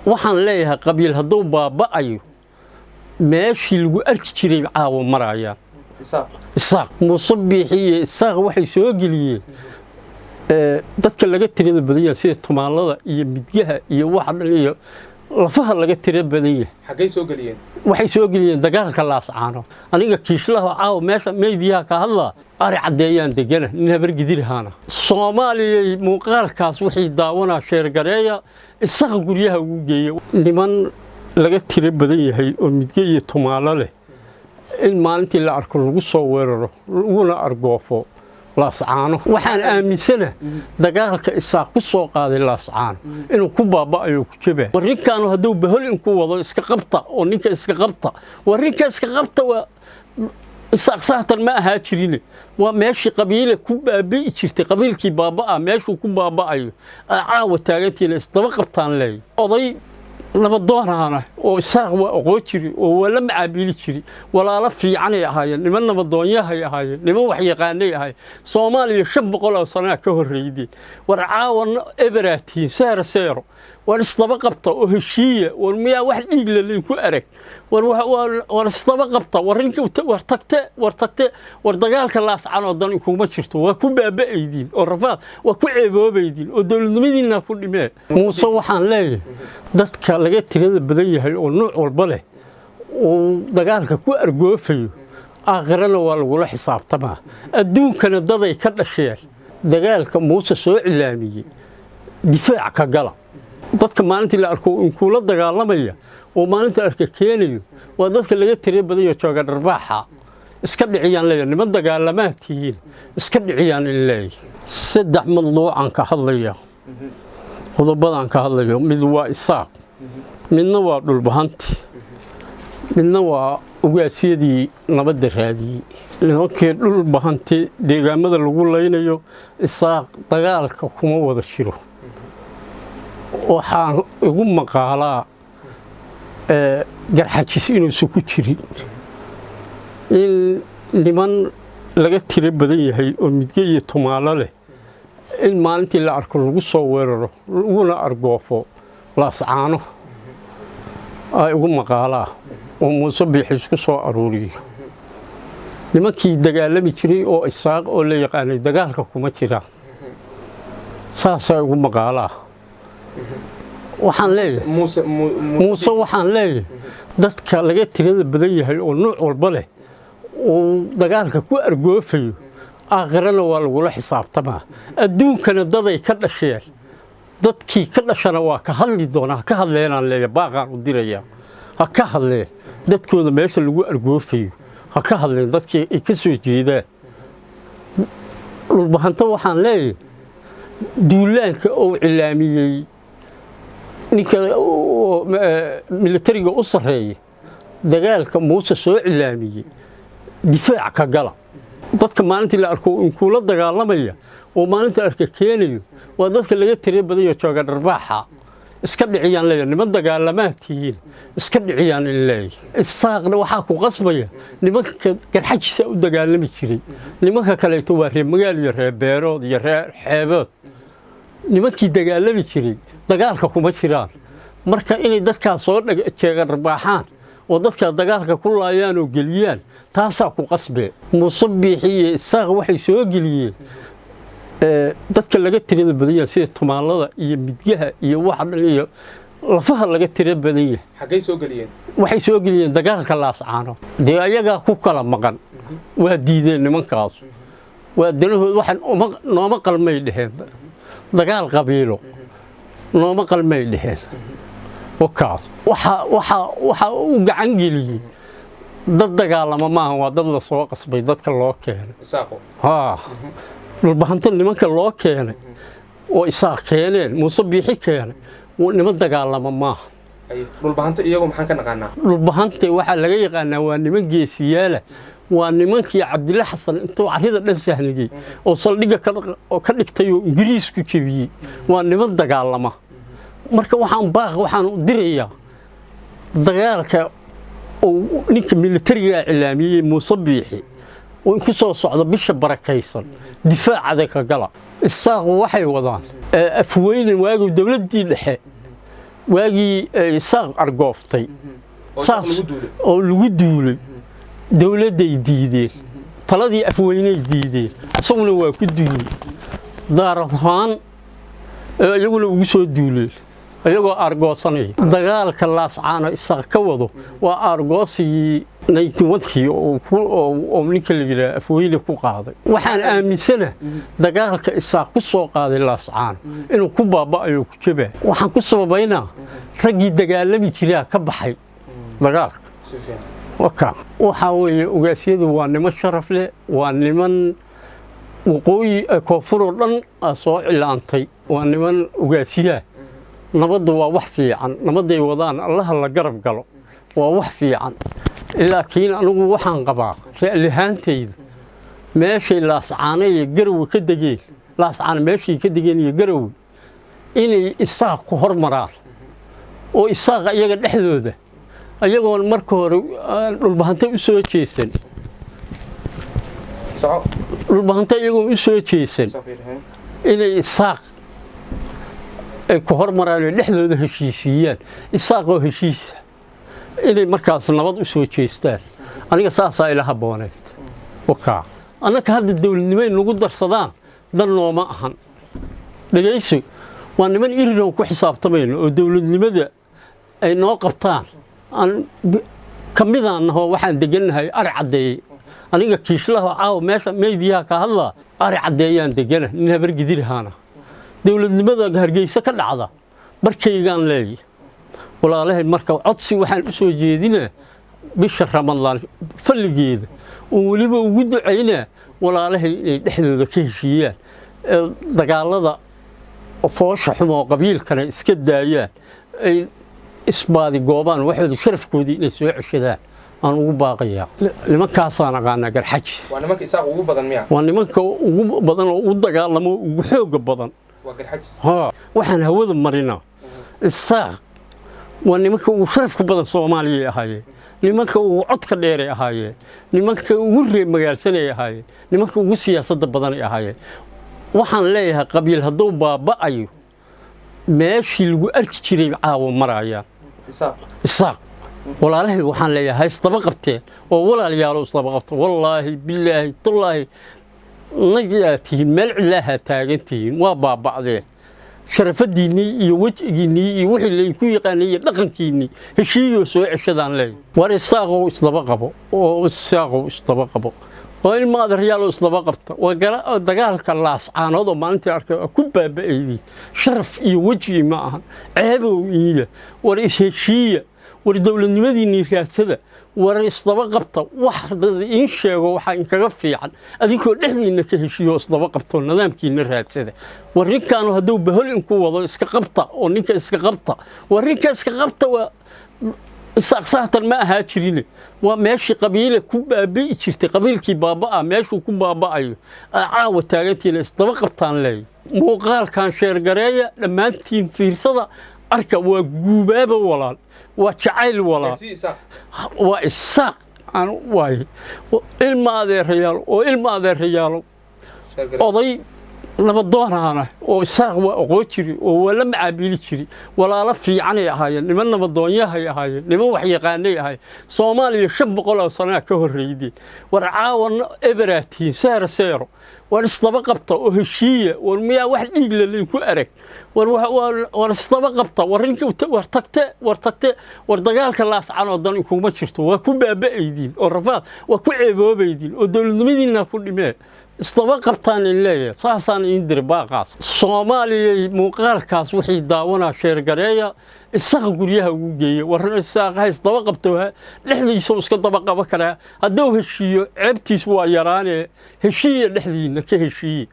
Waxaan leeyahay, qabiil hadduu baaba'ayo, meeshii lagu arki jiray caawa marayaan. Isaaq Muuse Biixi iyo Isaaq waxay soo geliyeen dadka laga tirada badan yahay, sida tumaalada iyo midgaha iyo waxa dhan iyo lafaha laga tira badan yahay. Xaggay soo geliyeen? Waxay soo geliyeen dagaalka Laascaano. Aniga Kiishlaha caawa meesha meydiyaha ka hadlaa, Ari Caddeeyaan degana, nin Habargidirhaana. Soomaaliyay, muuqaalkaas wixii daawanaa sheergareeya. Isaaq guryaha ugu geeya niman laga tiro badan yahay oo midge iyo tumaalo leh in maalintii la arko lagu soo weeraro, laguna argoofo Laascaano. Waxaan aaminsana dagaalka Isaaq ku soo qaaday Laascaano inuu ku baaba'ayo, ku jaba. War ninkaanu hadduu bahol inku wado, iska qabta oo ninka iska qabta. War ninka iska qabta. Waa Isaaq saatan ma ahaa jirine, waa meeshii qabiile ku baabi'i jirtay. Qabiilkii baaba'a meeshuu ku baaba'ayo caawa taagantiina isdaba qabtaan leey. Oday nabadoonaana oo Isaaq waa oqoo jiri oo waa la macaabili jiri. Walaalo fiicanay ahaayeen, niman nabadoonyahay ahaayeen, niman waxyaqaanay ahaayeen. Soomaaliya 500 oo sanaa ka horreydeen. War caawa eberaatiin seero seero. War isdaba qabta oo heshiiya. War miyaa wax dhiig lalainku arag? War isdaba qabta. War ninka, war tagte, war tagte. War dagaalka Laascan oo dan inkuma jirto. Waa ku baaba'aydiin oo rafaad, waa ku ceeboobaydiin oo dowladnimadiinna ku dhimee. Muuse waxaan leeyahay, dadka laga tirada badan yahay oo nuuc walba leh uu dagaalka ku argoofayo, aakhirana waa lagula xisaabtamaa, adduunkana daday ka dhasheen. Dagaalka Muuse soo cilaamiyey difaac ka gala. Dadka maalintii la arko inkuula dagaalamaya oo maalinta arka keenayo waa dadka laga tira badanyo jooga dharbaaxa. Iska dhiciyaan leeyahay. Niman dagaalamaad tihiin, iska dhiciyaan in leeyahay. Saddex madluucan ka hadlaya, qodobadaan ka hadlayo: mid waa Isaaq, midna waa Dhulbahanti, midna waa ugaasyadii nabadda raadiyey. Nimankii Dhulbahanti deegaamada lagu laynayo, Isaaq dagaalka kuma wada jiro. Waxaan igu maqaalaa Garxajis inuusan ku jirin, in niman laga tiro badan yahay oo midge iyo tumaalo leh in maalintii la arko lagu soo weeraro, laguna argoofo Laascaano ay ugu maqaalaa oo Muuse Biixi isku soo aruuriyo. Nimankii dagaalami jiray oo Isaaq oo la yaqaanay dagaalka kuma jiraan, saasaa ugu maqaalaa. Waxaan leeyahay Muuse, waxaan leeyahay, dadka laga tirada badan yahay oo nuuc walba leh uu dagaalka ku argoofayo, aakhirana waa lagula xisaabtamaa, adduunkana daday ka dhasheen. Dadkii ka dhashana waa ka hadli doonaa. Ha ka hadleenaan leeyahay, baaqaan u dirayaa. Ha ka hadleen dadkooda meesha lagu argoofayo, ha ka hadleen dadkii ay ka soo jeedaan. Dhulbahanto waxaan leeyahay, duulaanka uu cilaamiyey ninka militariga u sarreeya, dagaalka Muuse soo cilaamiyey difaac ka gala. Dadka maalintii la arko inkuula dagaalamaya oo maalinta arka keenayo waa dadka laga tira badanyo jooga dharbaaxa. Iska dhiciyaan leeyahay. Niman dagaalamaad tihiin, iska dhiciyaan in leeyahay. Isaaqna waxaa ku qasbaya nimanka Garxajisa u dagaalami jiray. Nimanka kaleeto waa reer magaal iyo reer beerood iyo reer xeebood. Nimankii dagaalami jiray dagaalka kuma jiraan. Marka inay dadkaas soo jeega dharbaaxaan oo dadka dagaalka ku laayaan oo geliyaan, taasaa ku qasbee. Muuse Biixi iyo Isaaq waxay soo geliyeen dadka laga tirada badan yahay, sida tumaalada iyo midgaha iyo waxa dhan iyo lafaha laga tira badan yahay. Xaggay soo geliyeen? Waxay soo geliyeen dagaalka Laascaano. Dee ayagaa ku kala maqan, waa diideen nimankaas, waa danahood. Waxaan nooma qalmay dheheen, dagaal qabiilo nooma qalmay dheheen. Wakaas waxa u gacan geliyey dad dagaalama maaha, waa dad la soo qasbay, dadka loo keenay. Haa, Dhulbahanta nimanka loo keenay oo Isaaq keeneen, Muuse Biixi keenay, niman dagaalama maaha. Dhulbahanta iyagu maxaan ka naqaanaa? Dhulbahante waxaa laga yaqaanaa waa niman geesiyaala. Waa nimankii Cabdille Xasan intuu carrida dhan sahnigey oo saldhigga ka dhigtay oo Ingiriisku jebiyey. Waa niman dagaalama. Marka waxaan baaq waxaan u dirayaa, dagaalka uu ninka militariga cilaamiyey Muuse Biixi oo ku soo socdo bisha barakaysan, difaac adag ka gala. Isaaqu waxay wadaan Afweyne waagu dowladdii dhexe. Waagii ay Isaaq argooftay Oo saas lagu duulay. Oo lagu duulay, dowladday diideen, taladii Afweyney diideen, isaguna waa ku duulay Daaradhaan ee iyaguna ugu soo duuleen iyagoo aargoosanaya. Dagaalka Laascaano Isaaq ka wado waa aargoosigii 91-kii oo ninka la yidhaha Afweyne ku qaaday. Waxaan aaminsana dagaalka Isaaq ku soo qaaday Laascaano inuu ku baaba'ayo, ku jabaa. Waxaan ku sababaynaa raggii dagaalami jiraa ka baxay dagaalka. Si fiican. Waka waxaa weeye, ugaasyadu waa niman sharaf leh, waa niman waqooyi koonfur oo dhan aa soo cilaantay, waa niman ugaasyaha. Nabaddu waa wax fiican, nabaday wadaan Allaha la garab galo, waa wax fiican. Laakiin anigu waxaan qabaa ra'lihaantayda meeshay Laascaano iyo Garowe ka degeen, Laascaano meeshay ka degeen iyo Garowe, inay Isaaq ku hormaraan oo Isaaqa iyaga dhexdooda, ayagoon marka hore Dhulbahante u soo jeesan. Soco. Dhulbahante iyagoon u soo jeesan Soo fiiri, he. inay Isaaq ay ku hormaraan oo dhexdooda heshiisiiyaan, Isaaqoo heshiisa inay markaas nabad u soo jeestaan. Aniga saasaa ila habbooneyd. Wakaa annaka hadda dowladnimay nagu darsadaan dan nooma ahan. Dhegayso, waa niman iriroon ku xisaabtamayno oo dowladnimada ay noo qabtaan aan ka midaan nahoo. Waxaan degannahay Ari Caddeeye. Aniga kiishlaha caawa meesha meydiyaha ka hadlaa, Ari Caddeeyaan degana, nin Habargidirhaana. Dowladnimada Hargeysa ka dhacda barkaygaan leeyahy. Walaalahay, marka codsi waxaan u soo jeedinaa bisha Ramadaan falligeeda oo weliba ugu ducaynaa walaalahay inay dhexdooda ka heshiiyaan, ee dagaalada foosha xum oo qabiilkana iska daayaan, ay isbaadi goobaan waxooda, sharafkoodii inay soo ceshadaan aan ugu baaqayaa. Nimankaasaan aqaanaa, Garxajis. Waa nimanka Isaaq ugu badan miya? Waa nimanka ugu badan oo ugu dagaalamo, ugu xooga badan. Waa Garxajis. Haa, waxaan hawada marinaa Isaaq waa nimanka ugu sharafka badan Soomaaliyay ahaayeen, nimanka ugu codka dheeray ahaayeen, nimanka ugu reer magaalsanay ahaayeen, nimanka ugu siyaasadda badanay ahaayeen. Waxaan leeyahay qabiil hadduu baaba'ayo, meeshii lagu arki jiray caawa marayaan. Isaaq. Isaaq walaalahay waxaan leeyahay ha isdaba qabteen oo walaalayaalo isdaba qabto. Wallaahi, bilaahi, tullaahi, nagaa tihiin, meel cidlaaha taagan tihiin, waa baaba'deen sharafadiinnii iyo wejigiinnii iyo wixii laydinku yaqaanay iyo dhaqankiinnii. Heshiiyoo soo ceshadaan leeyahay. War Isaaqow isdaba qabo oo Isaaqow isdaba qabo oo ilma adeeryaalo isdaba qabta. Waa dagaalka Laascaanood oo maalintii arkay waa ku baaba'aydin, sharaf iyo weji ma ahan, ceebow iiya. War isheshiiya, war dowladnimadiinnii raadsada, war isdaba qabta. Wax dad iin sheego waxaa inkaga fiican adinkoo dhexdiinna ka heshiiyo, isdaba qabto, nidaamkiinna raadsada. War ninkaanu hadduu bahol inku wado iska qabta oo ninka iska qabta. War ninka iska qabta. Waa Isaaq saatan ma ahaa jirine, waa meeshii qabiile ku baabi'i jirtay, qabiilkii baaba'a meeshuu ku baaba'ayo aa caawa taagantiina. Isdaba qabtaan leey. Muuqaalkan sheergareeya dhammaantiin, fiirsada, arka. Waa guubaaba walaal, waa jacayl walaal. Gaarsii Isaaq. Waa Isaaq aan waaye, ilma adeerayaal oo ilma adeerayaalo. Sheergare. Oday nabadoonaana oo Isaaq waa oqoo jiri oo waa la macaabili jiri. Walaalo fiicanay ahaayeen, niman nabadoonyahay ahaayeen, niman waxyaqaanay ahaayeen. Soomaaliya 500 oo sanaa ka horreydeen. War caawa eberaatiin seero seero. War isdaba qabta oo heshiiya. War miyaa wax dhiig la laydinku arag? War war isdaba qabta. War ninka war tagte, war tagte. War dagaalka Laascan oo dan inkuma jirto, waa ku baaba'aydiin oo rafaad, waa ku ceeboobaydiin oo dowladnimadiinna ku dhimee. Isdaba qabtaan in leeyahay, saasaan iin diri baaqaas. Soomaaliyay, muuqaalkaas wixii daawanaa sheergareeya, Isaaq guryaha ugu geeya. War Isaaq ha isdaba qabto, dhexdiisa iska daba qaba karaa. Hadduu heshiiyo ceebtiis waa yaraanee. Heshiiya, dhexdiina ka heshiiye.